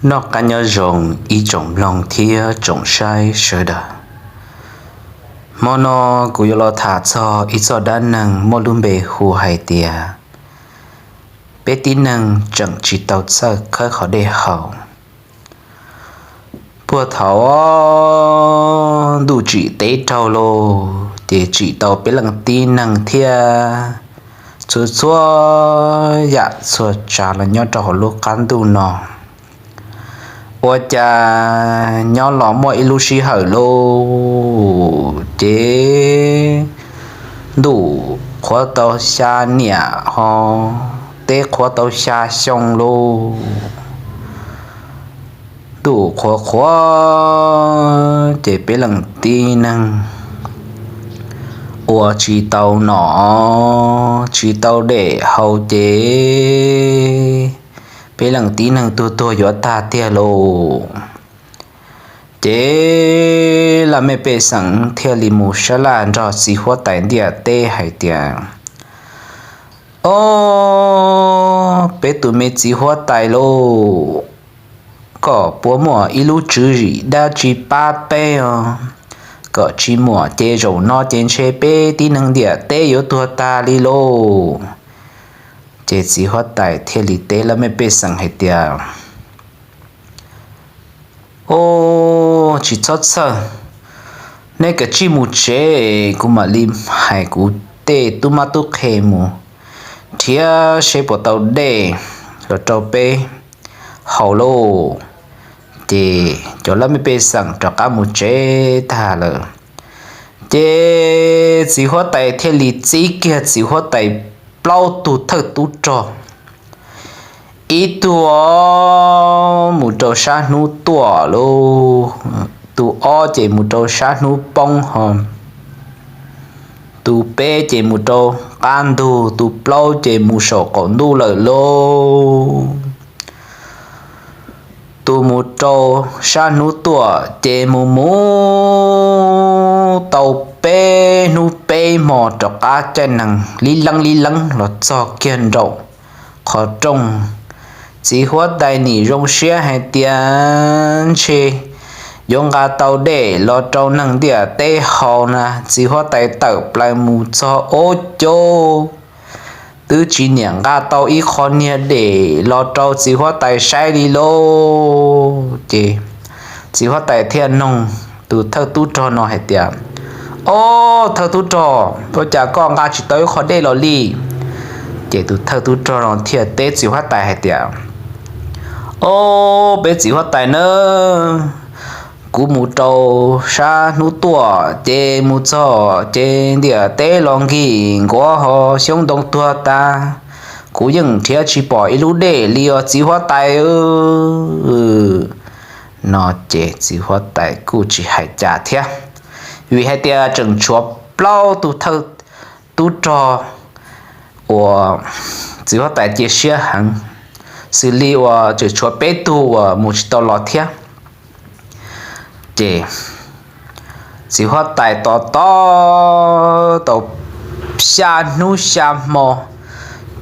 Noj qab nyob zoo ib tsoom mloog thiab tsoom saib sawv daws. Hmo no kuv yuav los tham txog ib txoj dab neeg muaj lub npe hu hais tias peb tib neeg tseem tsis tau txawj khawb qhov dej haus. Puag thaum ntuj tsim teb raug los ces tsim tau peb leej tib neeg thiab txhua txhua yam txhua tsav los nyob rau hauv lub qab ntuj no. Ua cas nyob los muaj ib lub sij hawm lauj, ces ntuj qhuav tau xya niam ho teb qhuav tau xya xyoo lauj. Ntuj qhuav qhuav ces peb leej tib neeg ua tsis tau noj tsis tau dej haus ces peb leej tib neeg tuag tuag yuav tag tiag lauj. Ces laj mej pej xeem thiaj li mus sab laj nrog txiv huab tais ntiaj teb hais tias, Ob, peb tus me txiv huab tais lauj, koj puas muaj ib lub tswv yim dab tsi pab peb os, kom tsis muaj ces zaum no ces ntshe peb tib neeg ntiaj teb yuav tuag tag li lauj. Ces txiv huab tais thiaj li teb laj mej pej xeem hais tias, Ob, tsis txhob txhawj, neb kav tsij mus tsev, kuv mam li hais kuv tej tub mab tub qhe mus nrhiav seb puas tau dej los rau peb haus lauj. Ces cov laj mej pej xeem rov qab mus tsev tag lawm. Ces txiv huab tais thiaj li txib kiag txiv huab tais plaub tug thawj tub rog, ib tug mus rau sab hnub tuaj lauj, tus ob ces mus rau sab hnub poob ho, tus peb ces mus rau qab ntug, tus plaub ces mus saum qaum ntuj lawm lauj. Tus mus rau sab hnub tuaj ces mus mus tau peb hnub peb hmo rov qab caij nees lib leeb lib leeb los txog kiag nraum qhov rooj. Txiv huab tais nim zoo siab hais tias ntshe yuav nqa tau dej los rau neeg ntiaj teb haus na, txiv huab tais tawm plaws mus txog ub, cov twb tsis niam nqa tau ib qho niag dej los rau txiv huab tais saib li lauj. Ces txiv huab tais thiaj noog tus thawj tub rog no hais tias, Ob, thawj tub rog, ua cas koj nqa tsis tau ib qho dej los li? Ces tus thawj tub rog no thiaj teb txiv huab tais hais tias, Ob, peb txiv huab tais nawb, kuv mus rau sab hnub tuaj ces mus txog ces ntiaj teb los nkig nkuav ho xyoob ntoo tuag tas, kuv yeej nrhiav tsis pom ib lub dej li os txiv huab tais. No ces txiv huab tais kuj tsis hais cas thiab, vim hais tias tseem tshuav plaub tug thawj tub rog uas txiv huab tais cia siab heev, xws li uas tseem tshuav peb tug uas mus tsis tau los thiab. Ces txiv huab tais tos tos tau xya hnub xya hmo,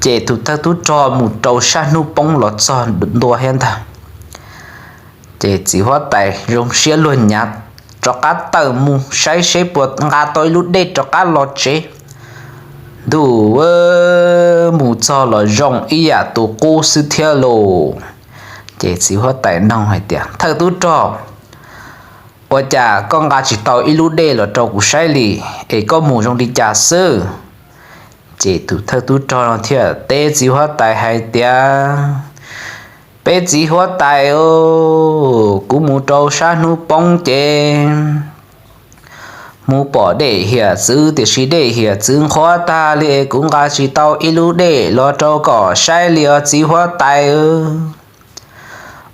ces tus thawj tub rog mus rau sab hnub poob los txog ntua thiab ntag. Ces txiv huab tais zoo siab luag nyav rov qab tawm mus saib seb puas nqa tau ib lub dej rov qab los tsev. Ntuj, mus txog los zoo ib yam tus qub xwb thiab lauj. Ces txiv huab tais noog hais tias, Thawj tub rog, ua cas koj nqa tsis tau ib lub dej los rau kuv saib li, es koj mus zoo li cas xwb? Ces tus thawj tub rog no thiaj teb txiv huab tais hais tias, Peb txiv huab tais, kuv mus rau sab hnub poob ces mus pom dej hiam txwv, tiam sis dej hiam txwv nqhuab tag li es kuv nqa tsis tau ib lub dej los rau kom saib li os txiv huab tais.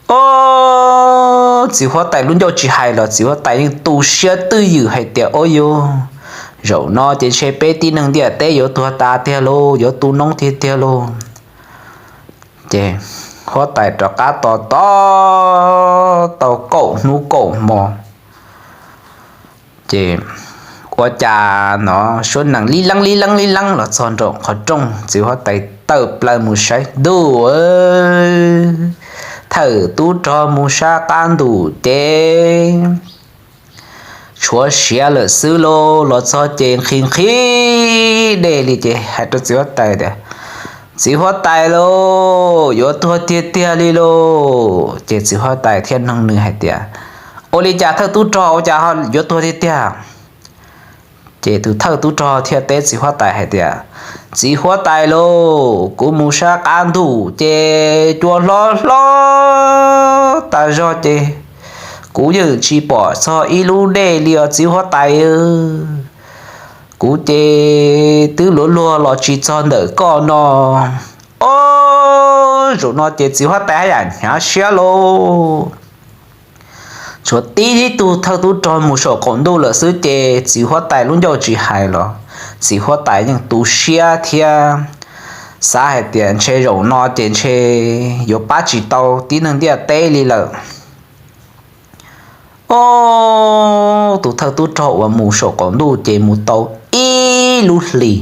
Ob, txiv huab tais lub ncauj tsis hais los txiv huab tais yeej tu siab twj ywm hais tias, Ua yog zaum no ces ntshe peb tib neeg ntiaj teb yuav tuag tas tiag lauj, yuav tu noob tiag tiag lauj. Ces huab tais rov qab tos tos tau kaum hnub kaum hmo, ces ua cas no suab nees lib leeb lib leeb lib leeb los txog nraum qhov rooj, txiv huab tais tawm plaws mus saib, ntuj, thawj tub rog mus sab qab ntuj ces tshuav siav lawm xwb lauj. Los txog ces nqhis nqhis dej li ces hais rau txiv huab tais tias, Txiv huab tais lauj, yuav tuag tiag tiag li lauj. Ces txiv huab tais thiaj noog nws hais tias, Ua li cas thawj tub rog, ua cas yuav tuag tiag tiag? Ces tus thawj tub rog thiaj teb txiv huab tais hais tias, Txiv huab tais lauj, kuv mus sab qab ntuj ces cua hlob hlob tas zog ces kuv yeej tsis pom txog ib lub dej li os txiv huab tais. Kuv ces twb luag luag los tsis txog ntawm koj no. Ob, zaum no ces txiv huab tais haj yam hnyav siab lauj. Tshuav tib tug thawj tub rog mus saum qaum ntuj lawm xwb ces txiv huab tais lub ncauj tsis hais los txiv huab tais yeej tu siab thiab xav hais tias ntshe zaum no ces ntshe yuav pab tsis tau tib neeg ntiaj teb li lawm. Ob, tus thawj tub rog uas mus saum qaum ntuj ces mus tau ib lub hlis,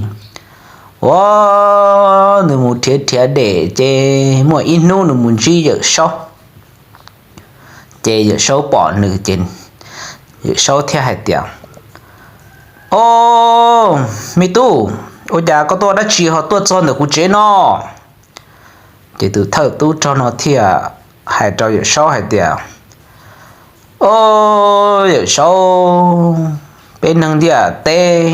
ua, nws mus nrhiav nrhiav dej ces muaj ib hnub nws mus ntsib Yawm Saub. Ces Yawm Saub pom nws ces Yawm Saub thiaj hais tias, Ob, me tub, ua cas koj tuaj dab tsi ho tuaj txog ntawm kuv tsev no? Ces tus thawj tub rog no thiaj hais rau Yawm Saub hais tias, Ob, Yawm Saub, peb neeg ntiaj teb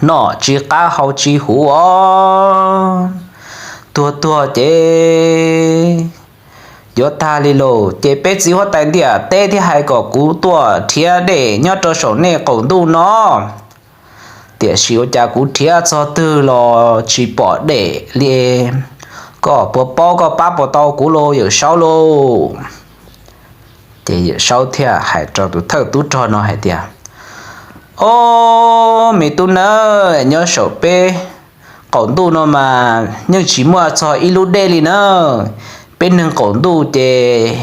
noj tsis qab haus tsis huv os, tuag tuag ces yuav tag li lauj. Ces peb txiv huab tais ntiaj teb thiaj hais kom kuv tuaj nrhiav dej nyob rau saum nej qaum ntuj no, tiam sis ua cas kuv nrhiav txog twg los tsis pom dej li. Koj puas paub, koj pab puas tau kuv lauj Yawm Saub lauj? Ces Yawm Saub thiaj hais rau tus thawj tub rog no hais tias, Ob, me tub nawb, nyob saum peb qaum ntuj no mas yeej tsis muaj txog ib lub dej li na. Peb neeg qaum ntuj ces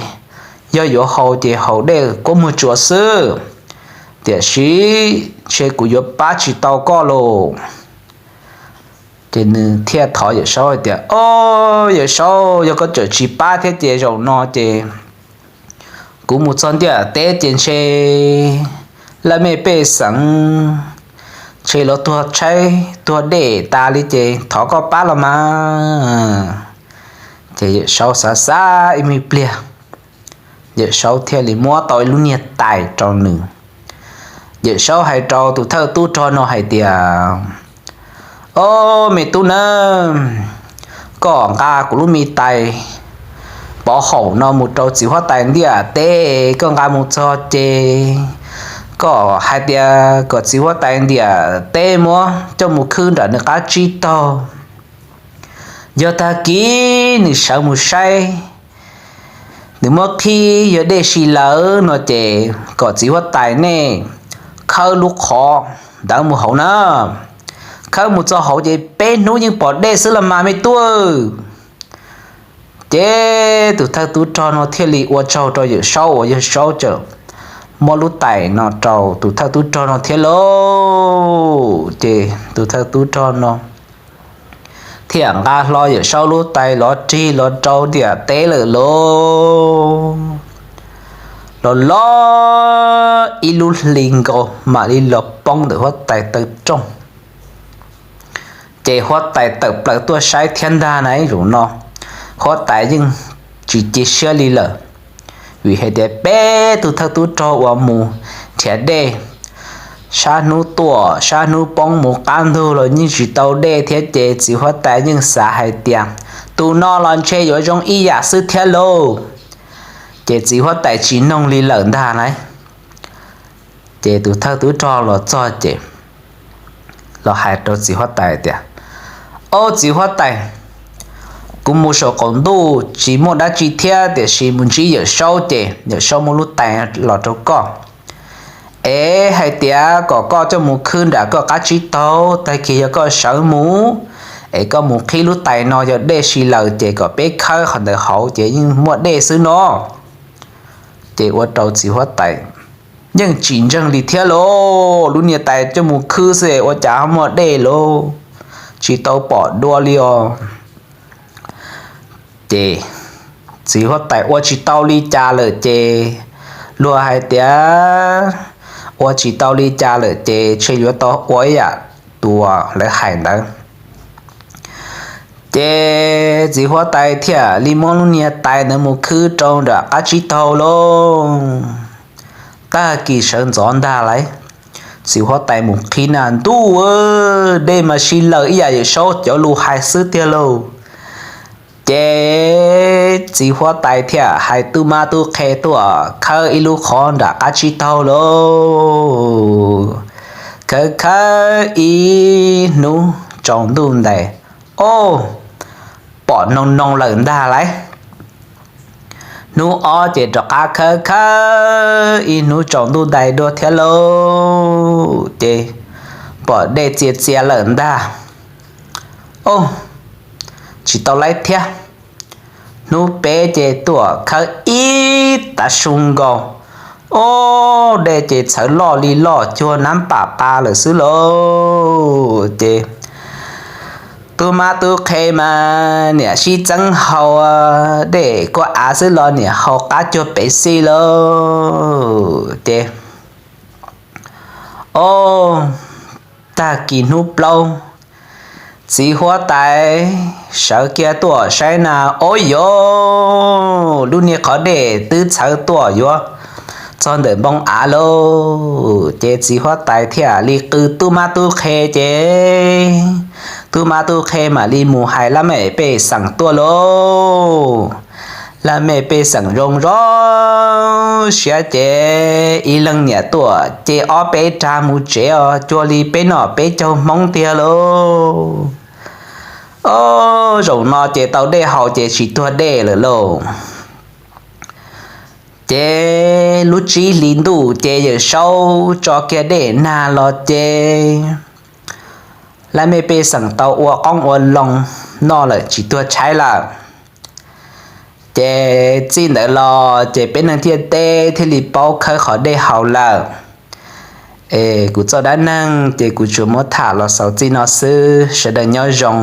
yog yuav haus ces haus dej kuab muag tsuas xwb, tiam sis ntshe kuv yuav pab tsis tau koj lauj. Ces nws thiaj thov Yawm Saub hais tias, Ob, Yawm Saub, yog koj tseem tsis pab thiab ces zaum no ces kuv mus txog ntiaj teb ces ntshe laj mej pej xeem ntshe lawv tuag tshaib tuag dej tas li ces thov koj pab los mas. Ces Yawm Saub xav xav ib me pliag, Yawm Saub thiaj li muab tau ib lub niag tais rau nws. Yawm Saub hais rau tus thawj tub rog no hais tias, Ob, me tub nawb, koj nqa kuv lub me tais pov haum no mus rau txiv huab tais ntiaj teb. Koj nqa mus txog ces koj hais tias kom txiv huab tais ntiaj teb muab coj mus khwb nram nws qab tsib taug. Yog tag kis nws sawv mus saib, nws muab qhib yog dej si lawm no ces kom txiv huab tais nej khawb lub qhov ntawd mus hauv na. Khawb mus txog hauv ces peb hnub yeej pom dej xwb los mas me tub. Ces tus thawj tub rog no thiaj li ua tsaug rau Yawm Saub uas Yawm Saub txawm muab lub tais no rau tus thawj tub rog no thiab lauj. Ces tus thawj tub rog no thiaj nqa hlo Yawm Saub lub tais los rig los rau ntiaj teb lawm lauj. Los los ib lub hli nkaus mam li los poob ntawm huab tais taw rooj. Ces huab tais tawm plaws tuaj saib thiab ntag na. Zaum no huab tais yeej tsis cia siab li lawm, vim hais tias peb tug thawj tub rog uas mus nrhiav dej, sab hnub tuaj sab hnub poob mus qab ntug los yeej tsis tau dej thiab ces txiv huab tais yeej xav hais tias tus no los ntshe yuav zoo ib yam xwb thiab lauj. Ces txiv huab tais tsis noog li lawm ntag na. Ces tus thawj tub rog los txog ces los hais rau txiv huab tais tias, Ob txiv huab tais, kuv mus saum qaum ntuj tsis muaj dab tsi thiab tiam sis mus ntsib Yawm Saub ces Yawm Saub muab lub tais los rau koj, es hais tias kom koj coj mus khwb nram koj qab tsib taug, tag kis yog koj sawv mus es koj mus qhib lub tais no yog dej si lawm ces kom peb khawb qhov ntawd hauv ces yeej muaj dej xwb no. Ces ua rau txiv huab tais yeej tsis ntseeg li thiab lauj, lub niag tais coj mus khwb xwb ua cas ho muaj dej lauj, tsis tau pom dua li os. Ces Txiv huab tais ua tsis tau li cas lawm ces luag hais tias ua tsis tau li cas lawm ces tshe yuav tau ua ib yam uas lawv hais ntawd. Ces txiv huab tais thiaj li muab lub niag tais ntawd mus khwb rau nram qab tsib taug lauj. Tag kis sawv ntxov ntag lauj, txiv huab tais mus qhib na ntuj, dej mas sib laws ib yam Yawm Saub cov lus hais xwb tiag lauj. Ces txiv huab tais thiaj hais tub mab tub qhe tuaj khawb ib lub qhov nram qab tsib taug lauj. Khawb khawb ib hnub tsaus ntuj ntais, o, pom noo noo lawm ntag lauj. Hnub ob ces rov qab khawb khawb ib hnub tsaus ntuj ntais dua thiab lauj, ces pom dej txias txias lawm ntag. O, tsis tau lauj thiab. Hnub peb ces tuaj khawb ib tav su nkaus, o, dej ces txhawv loj li loj cuag nab pam qa lawm xwb lauj. Ces tub mab tub qhe mas niam sib txeeb haus dej kuj av xwb los niam haus qab cuag pem xij lauj. Ces o, tag kis hnub plaub, txiv huab tais sawv kiag tuaj saib na, o yos, lub niag qhov dej twb txhawv tuaj yuav txog ntawm npoo av lauj. Ces txiv huab tais thiaj li qw tub mab tub qhe ces tub mab tub qhe mam li mus hais laj mej pej xeem tuaj lauj. Laj mej pej xeem zoo zog siab ces ib leeg niam tuaj ces ob peb rag mus tsev os, cuag li peb noj peb caug Hmoob tiag lauj. O, zaum no ces tau dej haus ces tsis tuag dej lawm lauj. Ces lub tsib hlis ntuj ces Yawm Saub tso kiag dej nag los ces laj mej pej xeem tau ua qoob ua loo noj lawm tsis tuag tshaib lawm. Ces txij ntawd los ces peb neeg ntiaj teb thiaj li paub khawb qhov dej haus lawm. Es kuv txoj dab neeg ces kuv tsuas muab tham los xaus txij no xwb, sawv daws nyob zoo.